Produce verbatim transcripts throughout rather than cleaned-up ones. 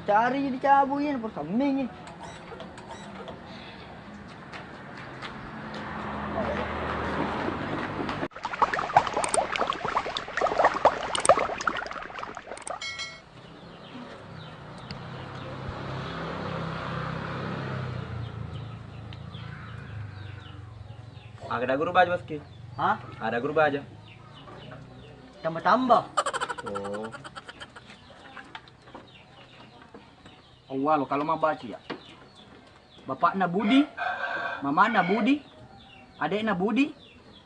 Cari dicabut ini, persammingi. Aga ada guru baja, Baski? Hah? Ada guru baja. Tambah-tambah. Oh. Awwalo kalau mabbaca ya. Bapakna Budi, mamana Budi, adekna Budi,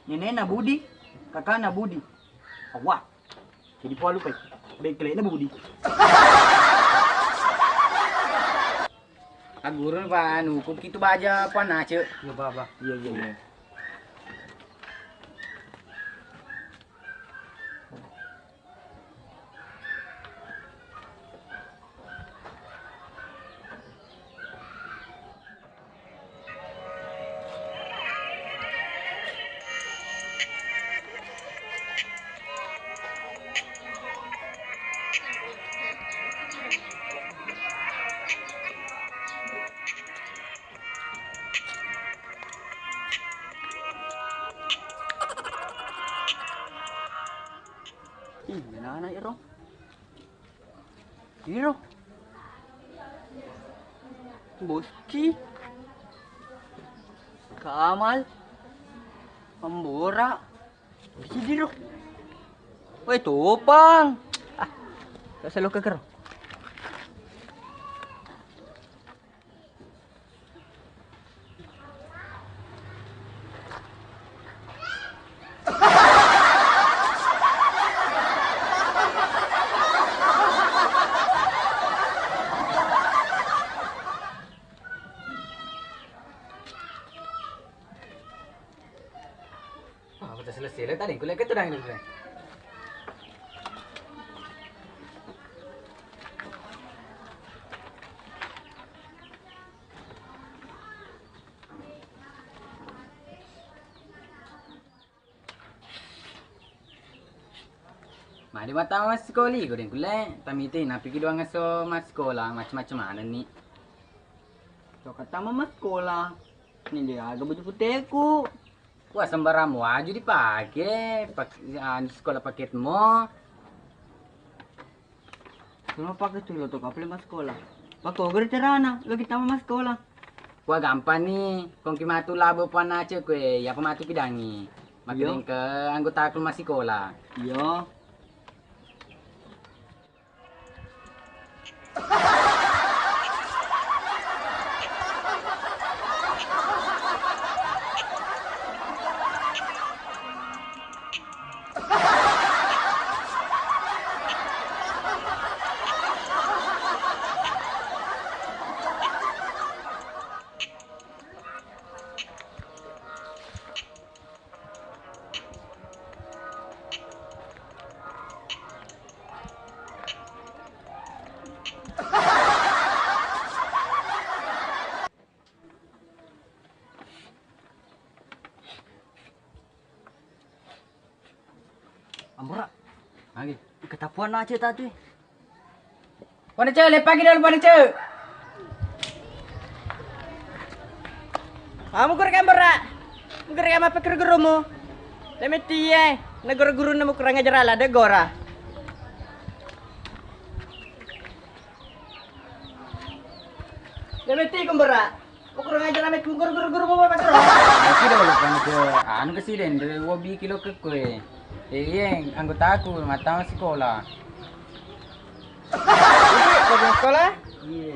nenekna Budi, kakana Budi. Awwa. Jadi poa lupai. Bengkelekna Budi. Agurun pa anu, ku kitu baja pa nace. Iya, Baba. Iya, iya, iya. Ih, menana iro. Iro. Boski. Kamal. Ambora. Boski diro. Woi, Topang. Ah, tak selalu keker. Ah, aku tak selesai lah tadi. Kuliah ke tu dah ini. Magi mattama massikola, goreng kulle, tamite napiki doang esso massikola, macam-macam manenni. Coka tama massikola, ni dia aga baju puteku. Wah, sembarang waju dipake, pak-, anu, sekolah paketmu. Semua pake tu lo to kapale massikola. Pako guru terana, lo kita massikola. Wah, gampang ni, kongki matu labo puang nace kue, ya apa matu pidangi. Makiring ke anggota aku massikola. Iya. Ambora. Lagi. Ketapuan aja tadi. Pada cek, lepagi dulu pada cek. Kamu guru kan, Bora? Guru kan apa guru-gurumu? Lemetie, negara guru nemu kurang ajar ala de gora. Lemetie, Bora. Ukurang aja rame kukur guru-guru bawa pakai. Iki dulu kan ke anu ke siden de wobi kilo ke kue. Iya, anggotaku mata sekolah. Ini ke sekolah? Iya.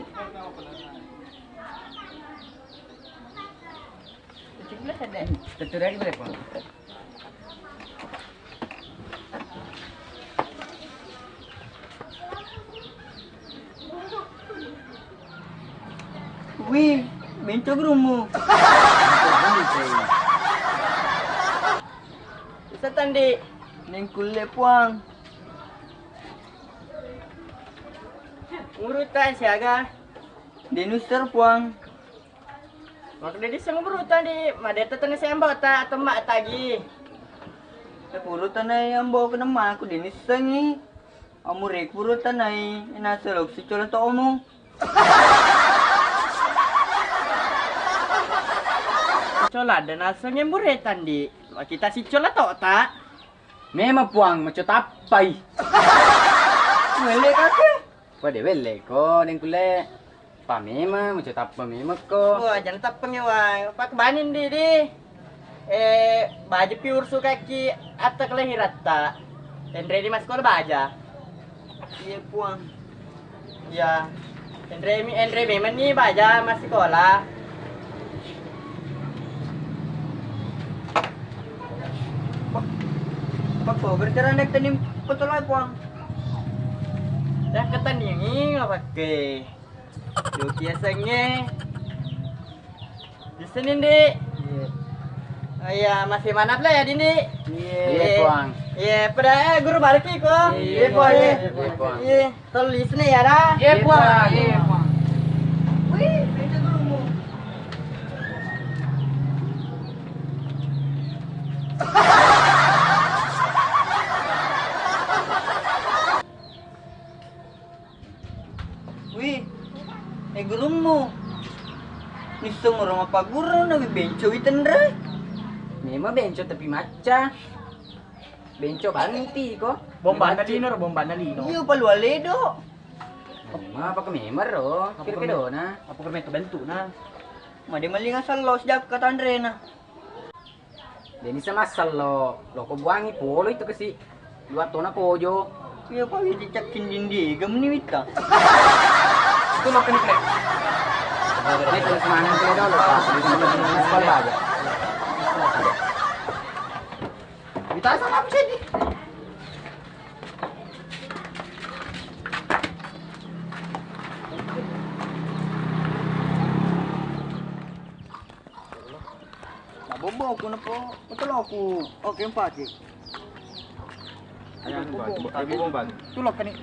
Tujuh belas ada. Tentu dari berapa? Wih, benco gurumu. Bisa tandi neng kulle puang. Urutan siaga. Denuser puang. Makkeda disseng urutan di madetta tenna sembota temma tagi. Puro tanai ambo kena maku dinissengi. Amure puro tanai naselok sicola to omo. Cola de naseng embure tandi. Kita si cola to ta. Memang puang, maco tappai. Welle kake. Wah, de welle ko, deng kulle. Pa memang, maco tappa memang ko. Wah, jangan tappa mi wang. Pak banin di di. Eh, baja pi ursu kaki atta kelahiratta. Tenre di maskola baja. Iya, Puang. Iya. Enre mi, enre memang ni baja massikola. Pak, Pak, kau berjalan naik tadi potolai, Puang. Dah ketandingi apa ke? Yo kiasange. Di sini, Dik. Iya. Oh iya, masih manap lah ya, Dini? Iya. Iya, Puang. Iya, pada, eh, guru balik ki, Puang. Iya, Puang. Iya. Iya, Puang. Iya. Tolong di sini ya, dah. Iya, Puang. Iya, Puang. Wih, itu gurumu. Wih, eh, gurummu. Nisseng ro mappaguru na wi benco wi tenre. Memang benco tapi macca. Benco banti ko. Bombanna lino ro, bombanna lino. Iya, palu aledo. Ma apa ke memang ro? Apa kira-kira dona. Apa kira bentuk-bentuk na? Ma de malinga sallo sejak katanrena. Deni sama sallo, loko buangi polo itu kesi. Dua tona pojo. Iya, Pak, widi cakkin dindi, gam ni wita. Itu lo kena kena. Ini terus mana kena dulu, Pak. Sekolah aja. Kita sama apa sih? Nah, bobo aku nopo, betul aku. Oke, empat sih. Ayo, bobo, bobo, bobo. Tulok kan nih.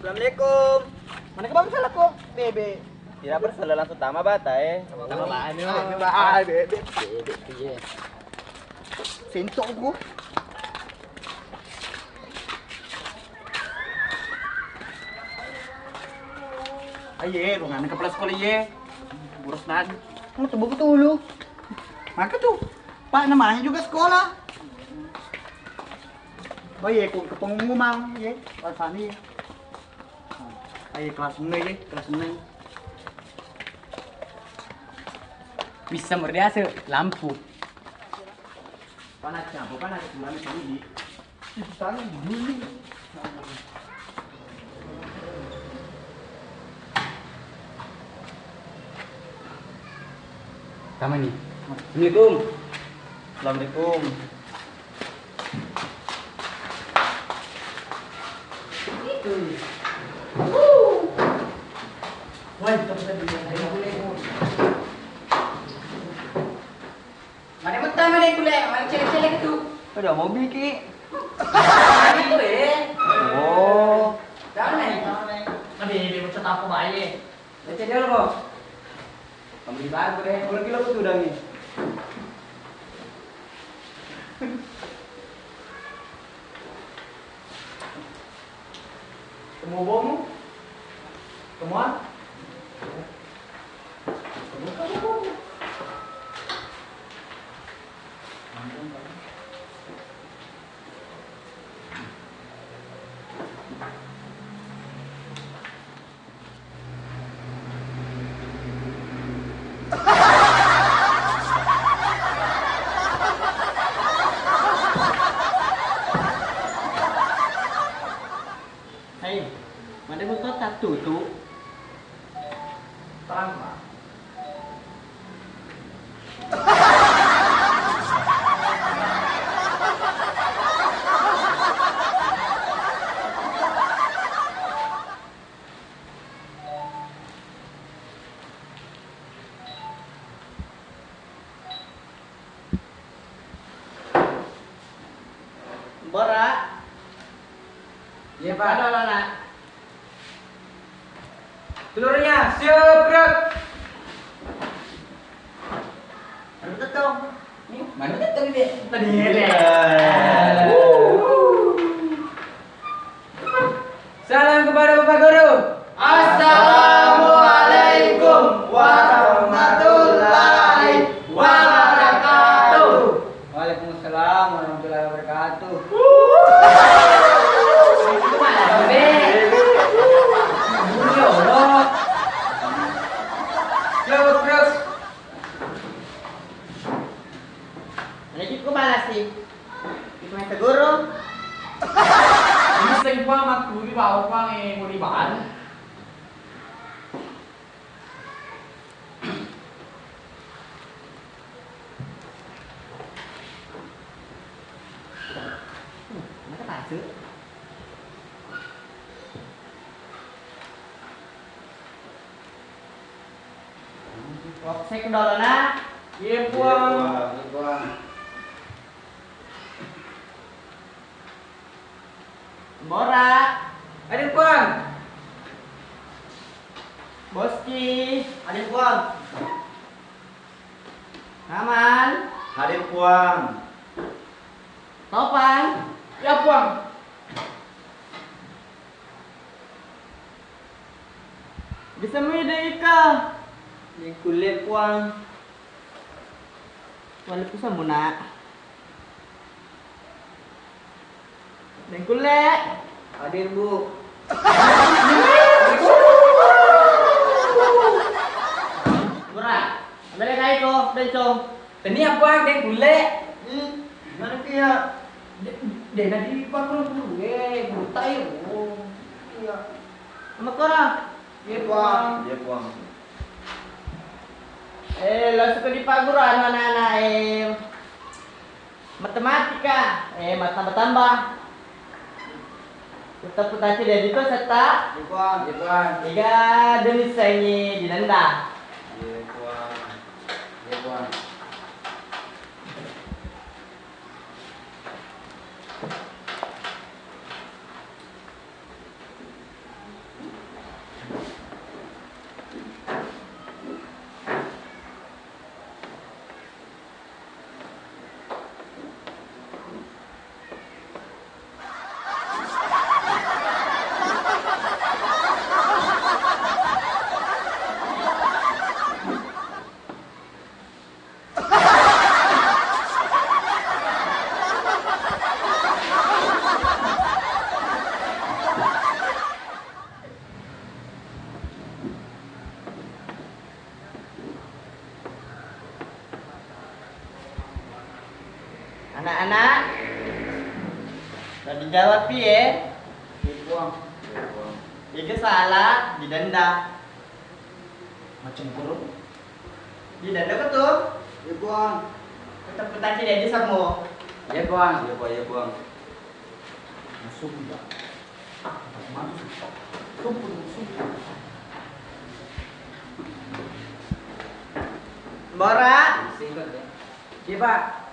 Assalamualaikum. Mana ke bang salah kok, bebe? Tidak bersalah, langsung tama bata eh. Tama bata, bebe. Sentok gua. Aye, ruangan kepala sekolah ye. Boros nan. Kamu tebuk dulu. Maka tuh, Pak namanya juga sekolah. Oh iya, ke pengumuman ye, Pak Sani. Aye, kelas enam ye, kelas enam. Bisa merdiase lampu. Panacca, apa panacca? Kurang sedikit. Tangan dulu. Tama ni. Assalamualaikum. Assalamualaikum. Wah, itu tadi. Mana metta mana kuliah, mana cewek-cewek itu? Ada mobil ki. Mana itu eh? Oh. Tahu nih. Ada yang mau cerita apa bayi? Baca dia lo. Kamu di baru deh, kalau kilo tuh udah nih. Temu bomu? Temuan? Temu bomu? Hei, mada mutto tattutu? Terang, Pak. Iya, Pak. Ada, Pak, nak. Telurnya, siap, gerak. Anu tetong. Nih, mana tetong, Dek? Tadi, Dek. Iya. Salam kepada Bapak Guru. Assalamualaikum warahmatullahi wabarakatuh. Waalaikumsalam warahmatullahi wabarakatuh. Itu mana, Bang, Bek? Guru, ya Allah. Terus, terus. Mana cukup balas sih? Itu yang tegur. Ini sing pa maturi bawa pa nge muri baru. Mata pasu. Waksek dolo na. Iya, Puang. Iya, Puang. Bora. Hadir, Puang. Boski. Hadir, Puang. Kamal. Hadir, Puang. Topang. Ya, Puang. Bisa mi de ika. Deng kulle, Puang. Wale pusammu, Nak. Deng kulle. Hadir, Bu. Bura, ambil kai ko, bencong. Tenia, Puang, deng kulle. Hmm, mana kia? De, de, nadi Puang, lu, lu, eh, buta ya, oh. Iya. Makara. Iya, Puang. Iya, Puang. Eh, langsung ke di paguran, anak-anak, eh. Matematika, eh, mattambah-tambah. Teppu taci de dito setta. Iya, Puang. Iya, Puang. Iga demi sengi di denda. Iya, Puang. Iya, Puang. Anak-anak, udah dijawab pi, eh? Iya, Puang. Iya, Puang. Iga salah, didenda. Macam guru. Didenda betul? Iya, Puang. Tetap petaci dia di semua. Iya, Puang. Iya, Puang. Iya, Puang. Masuk, Puang. Bora. Iya, Pak.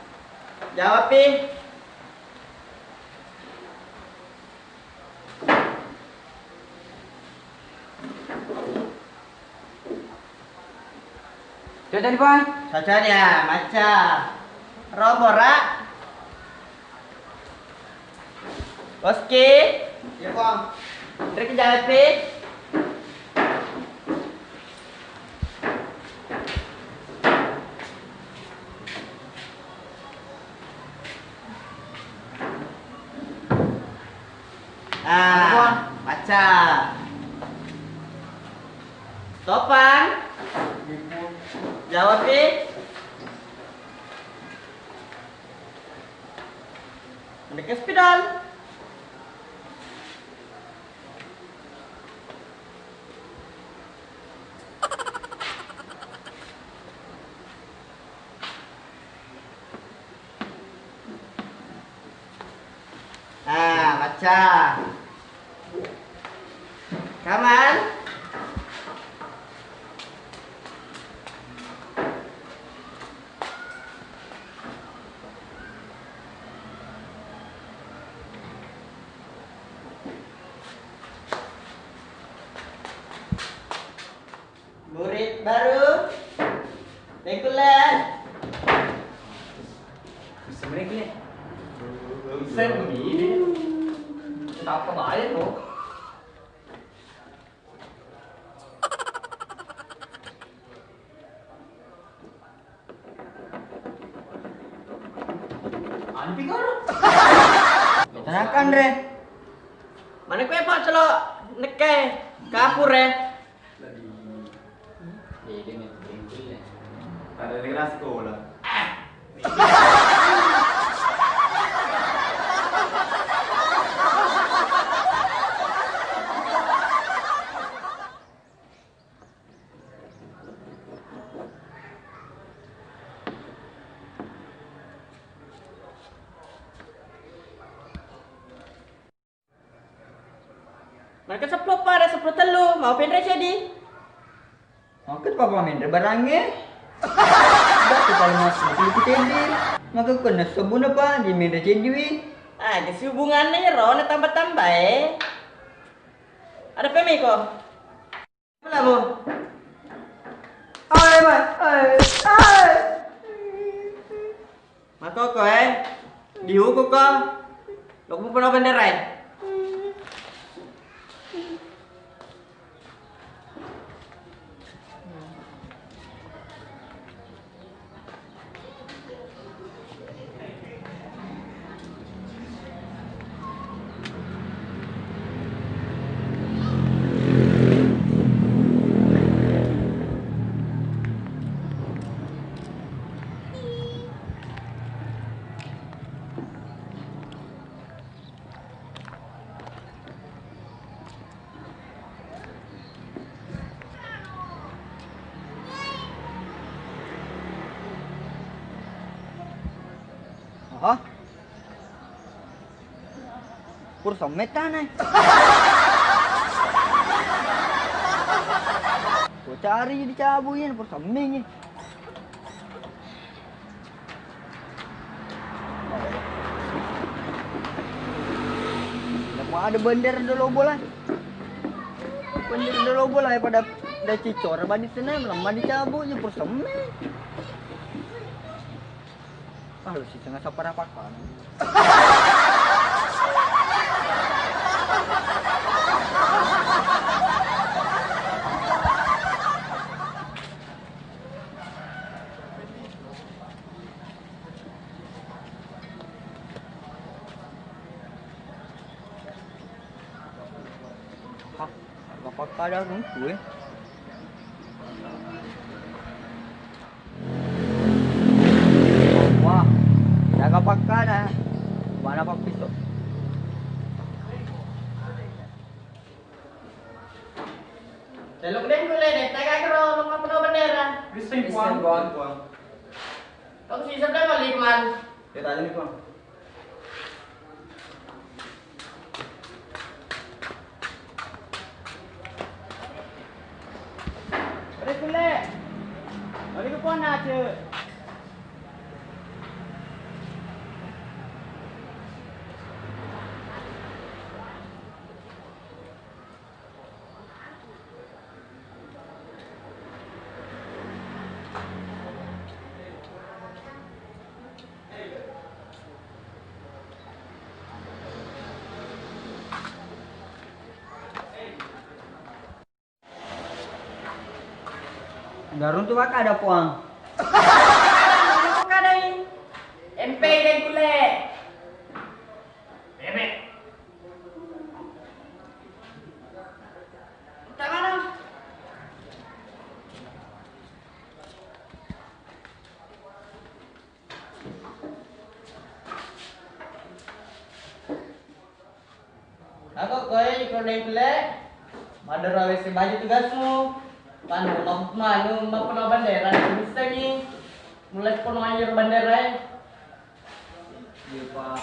Jawab, Pi. Coba tadi, Bang. Coba dia, maca. Robora. Oski. Iya, Bang. Trik jawab, Pi. Ah, maca. Topang. Jawab, Pi. Mendekati spidol. Ah, maca. Kamal. Baru. Dengkulle. Bisa meneh kulle. Bisa meneh. Apa bae kok? Anu pi guru. Tenangkan re. Mana kue pak celo nekke kapur re. Ada di kelas sekolah. Maka seppulo pada seppulo tellu, mau penre cedi. Maka papa menre barangnge. Dah kita masuk di cedi. Maka kena sebuna pak di menre cedi wi. Ah, ada si hubungannya ya ro, na tambah-tambah eh. Ada pemiko. Melamu. Ai, mai, ai, ai. Makoko eh. Dihukum ko. Lo kumpul bendera eh. Aha. Pur sommet tana. Ko cari dicabui, pur sommet. Ada bendera dolo bola. Bendera dolo bola ya pada da cicor bani tenai melemah dicabut ya persemme. Ah, lu sih tengah sapar apa kan? Hah, harga pakkada runtu eh. Wah, jaga pakkada. Mana pak pisau? Teluk deng kulle deng tega kero mengapa no bendera? Bisa puang. Bisa puang. Tong sisa berapa liman? Ya tanya nih puang. Beri kulle. Beri ke puang aja. Garung tu maka ada puang. Kadai. M P dan kulle. Bebek. Entah mana. Ako koe iko deng kulle. Madara wesi baju tugasmu. Manu, manu, mapeno bendera, misengi. Mulai pono aja bendera. Iya, Pak.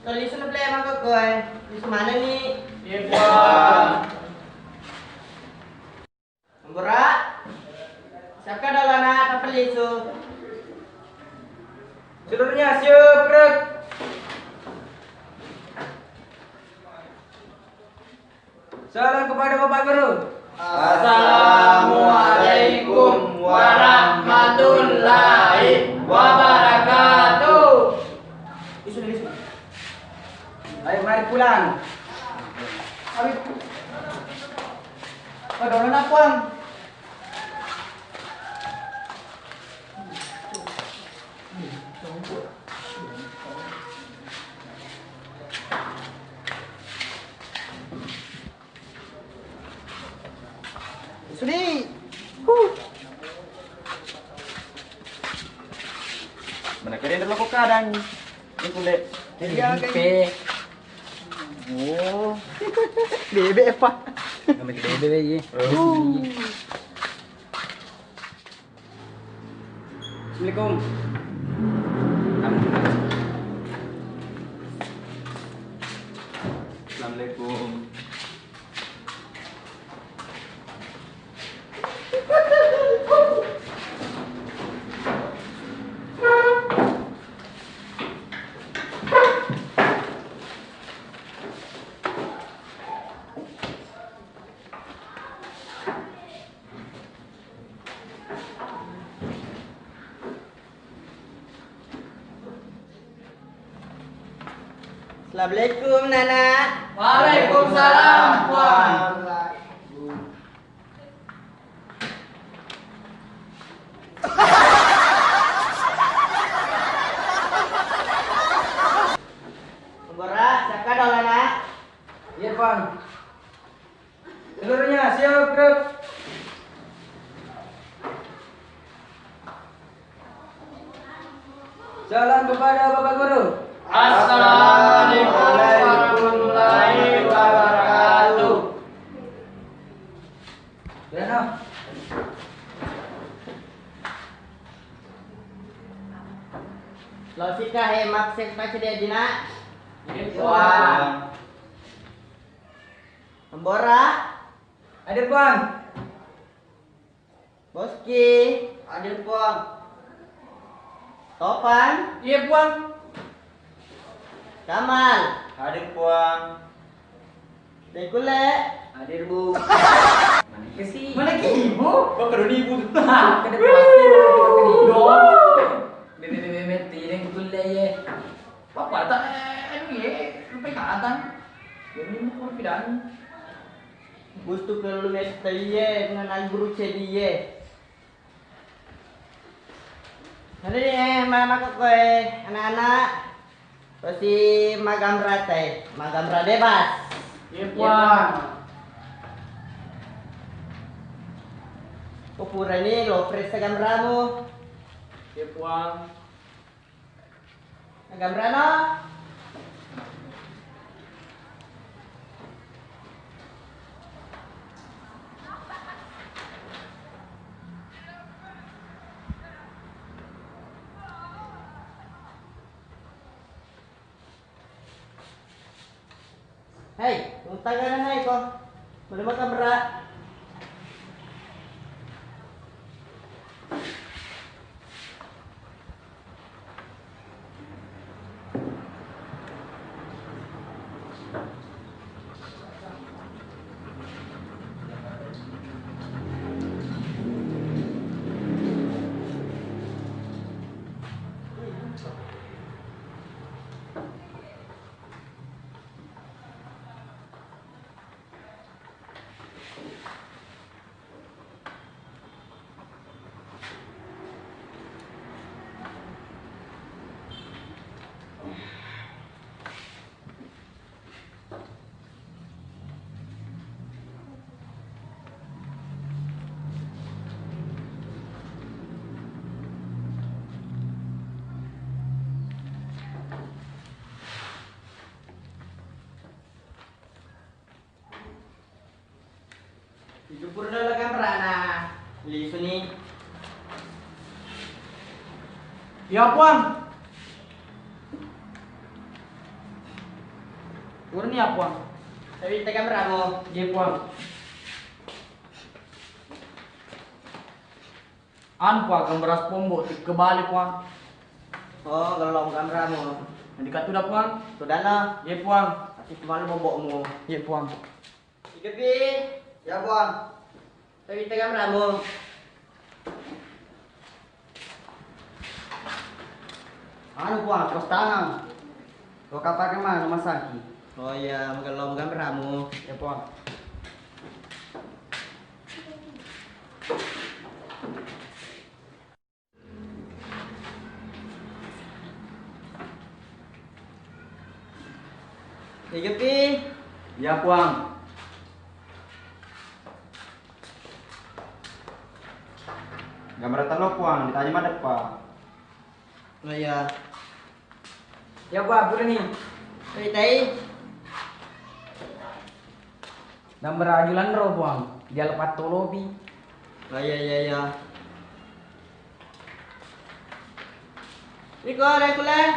Tulis na play mangkokkoe. Lisu manenni. Iya, Pak. Anggora. Siapkan dulu anak, tappa lisu. Seluruhnya siap, gerak. Salam kepada Bapak Guru. Assalamualaikum warahmatullahi wabarakatuh. Isu, isu. Ayo, mari pulang. Ayo. Oh, dulu nak pulang. Sudi. Huh. Mana keren lo kok kadang. Ini kulit. Iya, kayak. Oh. Bebek apa? Ngambil bebek lagi. Oh. Assalamualaikum. Assalamualaikum. Assalamualaikum, Nana. Waalaikumsalam, Puang. Bora, siapkan dong, Nana. Iya, Puang. Seluruhnya siap, gerak. Salam kepada Bapak Guru. Assalamualaikum warahmatullahi wabarakatuh. Reno. Lo sika he, maksud pace dia dina. Iya, Puang. Ambora. Hadir, Puang. Boski. Hadir, Puang. Topan. Iya, Puang. Kamal. Hadir, Puang. Tengkule. Hadir, Bu. Mana ke sih? Mana ke, Bu? Kok kedua ibu tuh? Kada pakai, kada pakai. Bebe, bebe, bebe, tidak kulle ye. Apa tak? Anu ye, lupa ingatan. Jadi ini mau pindahan. Gustu perlu mesta iye, mengenai guru cedi iye. Jadi, eh, mana kok koe, anak-anak? Tosi magamra te, magamra bebas. Iya, Puang. Ko purani lo pressa gamramu. Iya, Puang. Gamrano. Hei, utang kan hei ko. Mana makan berak? Itu pura dalam kamera, nah. Lisu ni. Ya, Puang. Pura ni, ya, Puang. Tapi tekan berapa? Iya, Puang. Anu, Puang, gambar spombo, tikke bale, Puang. Oh, gelong gambarmu. Nanti katu dah, Puang. Sudah lah. Iya, Puang. Tapi kembali bombokmu. Iya, Puang. Ikepi. Ya, Puang. Tapi tegang ramu. Anu, Puang, kos tangan. Lo kapake manu masaki. Oh iya, magello magamramu. Ya, Puang. Iga pi? Iya, Puang. Gambar tello, Puang, ditanya madeppa. Oh iya. Ya, Puang, pura ni. Oi, tai. Gambar aju lanro, Puang. Dia lepat tolopi. Oh iya, iya, iya. Iko, ada kuliah.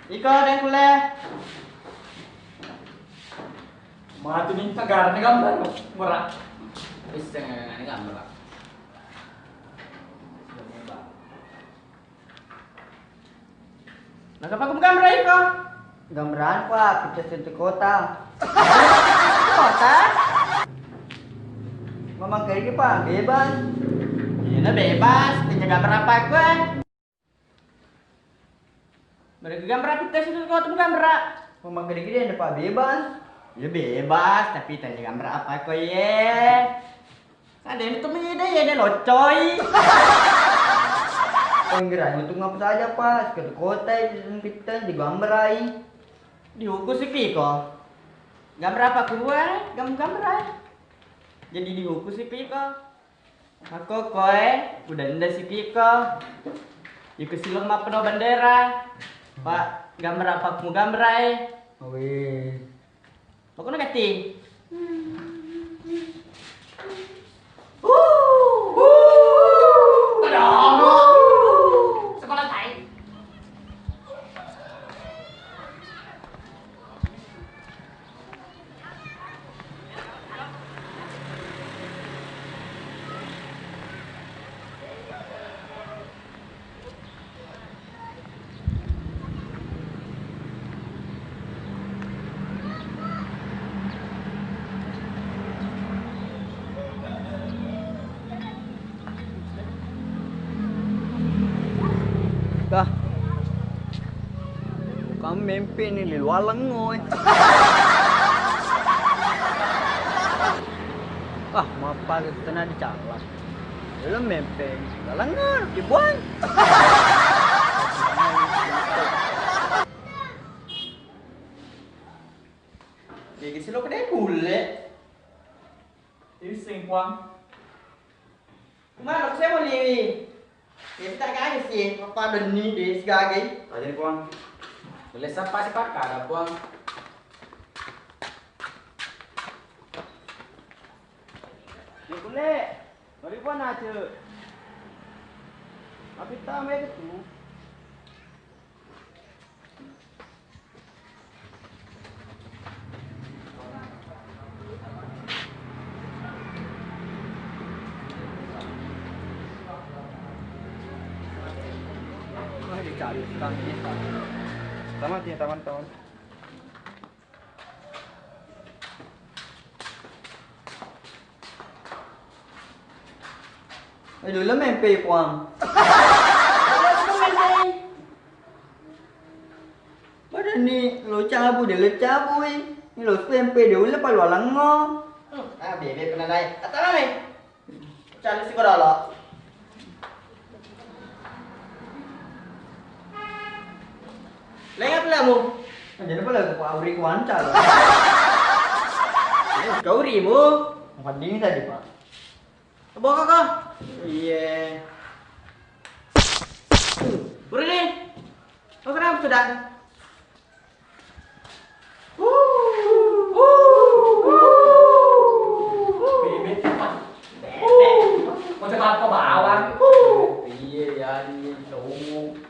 Iko, ada kuliah. Matu ni agarna gambar, murah. Bisa nggak gambar? Nah, apa kamu gambar iko? Gambaran, Pak, pecah sentuh kota. Kota? Memang kayak gitu, Pak, bebas. Iya, bebas. Tanya gambar apa gue? Mereka gambar apa? Tes itu kau tuh gambar. Memang gede-gede ada, Pak, bebas. Ya bebas, tapi tanya gambar apa kau ye? Ada yang itu mengide ya, ada locoi. Penggerak untuk ngapa saja, Pak? Ke kota itu sempit digambarai. Dihukus si Piko. Gambar apa keluar? Gam gambar. Jadi dihukus si Piko. Makkokkoe, udenda si Piko. Iko silong mappeno bendera. Pak, gambar apa mugambarai? Wih. Pokoknya kati. Sekolah tai. Dah. Bukan mimpi ni, liluar lengo, eh. Ah, mappaga tena dicala. Belum mimpi. Lengo, dibuang. Jadi silo kedai kulit. Isseng, Puang. Kumano, saya mau liwi. Ya, kita gagai sih, apa deni deh, segagai. Aja nih, Puang. Boleh sapa sih, Pak? Kada, Puang. Ini boleh. Mari, Puang, aja. Tapi tamu ya, gitu. Wah, dicari utangnya. Tamat ya, taman-taman. Aduh, lo mempe, Puang. Pada ni lo cabu, de lo cabu, eh. Ni lo mempe, de ulle palu alangngo. Hmm, ah, bebe pernah naik. Atau nih? Cari si kodolo. Lenga pelamu. Jadi pala ko auri kuanca. Eh, kau rimu. Mending tadi, Pak. Bawa kau. Iya. Udah nih. Kau kenapa sudah? Bebek, Pak. Bebek. Mau coba apa bawang? Iya, ya, ini cowok.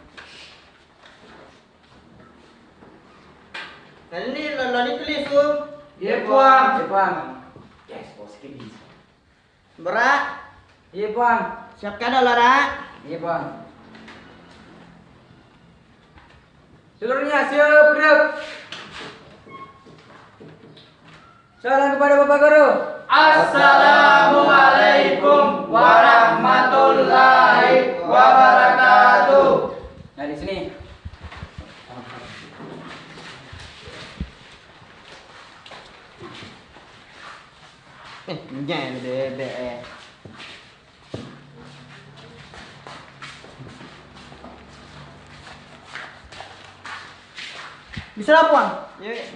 Nah, ini lo, lo ini tulis, Bung. Iya, Puang. Iya, Puang. Yes, bos, kita bisa. Bra. Iya, Puang. Siapkan dulu, Ra. Iya, Puang. Seluruhnya siap, gerak. Salam kepada Bapak Guru. Assalamualaikum warahmatullahi wabarakatuh. Nah, di sini. Eh, nyel bebek, eh. Bisa lah, Puang. Iya, iya.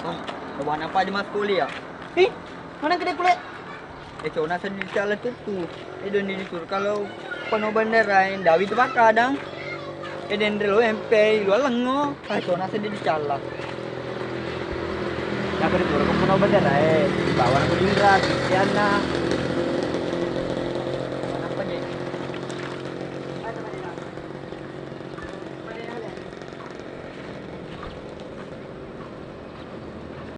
Ah, coba apa aja mas kuliah? Ih, mana gede kuliah? Eh, cona seddi dicalla tuttu. Eh, doni disuru kalau pano bandara, eh, ndawi tu makkadang. Eh, denre lo empe, lo lengo. Ah, cona seddi dicalla. Nako dituru ko pano bandara, eh, bawa nako Indra, Kristiana.